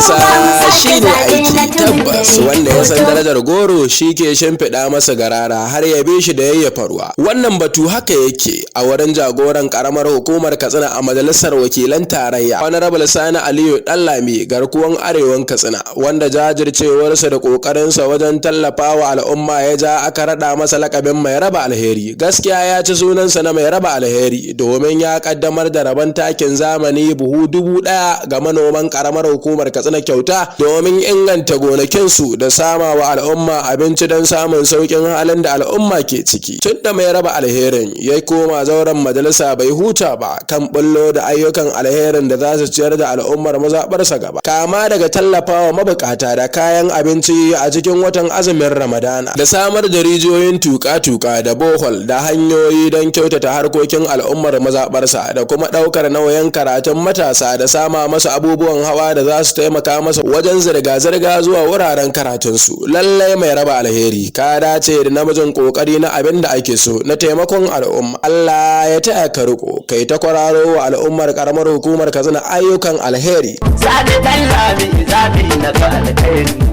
Siyasa shine aiki. Tabbas, wanda ya san darajar goro shi ke shimfiɗa masa garara har ya bi shi da yayyafa ruwa. Wannan batu haka yake a wurin jagoran karamar hukumar Katsina a Majalisar Wakilan Tarayya, Honorable Sani Aliyu Ɗanlami, garkuwan arewan Katsina, wanda jajircewarsa da ƙoƙarinsa wajen tallafawa al'umma ya ja aka raɗa masa lakabin Mai Raba Alheri. Gaskiya, ya ci sunansa na Mai Raba Alheri, domin ya kaddamar da rabon takin zamani buhu 1000 ga manoman karamar hukumar Katsina kyauta, domin inganta gonakinsu da sama wa al'umma abinci don samun sauƙin halin da al'umma ke ciki. Tun da Mai Raba Alherin ya koma zauren majalisa, bai huta ba kan bullo da ayyukan alherin da za su ciyar da al'ummar mazaɓarsa gaba, kama daga tallafawa mabukata da kayan abinci a cikin watan azumin Ramadana, da samar da rijiyoyin tuka-tuka da borehole da hanyoyi don kyautata harkokin al'ummar mazaɓarsa, da kuma ɗaukar nauyin karatun matasa da sama masu abubuwan hawa da za su taimaka masa wajen zirga-zirga zuwa wuraren karatunsu. Lallai, Mai Raba Alheri, ka dace da namijin kokari na abin da ake so na taimakon al'umma. Allah ya taya ka riko, kai ta kwararo wa al'ummar karamar hukumar Katsina ayyukan alheri. Sani Ɗanlami, zaɓi na ga alkhairi.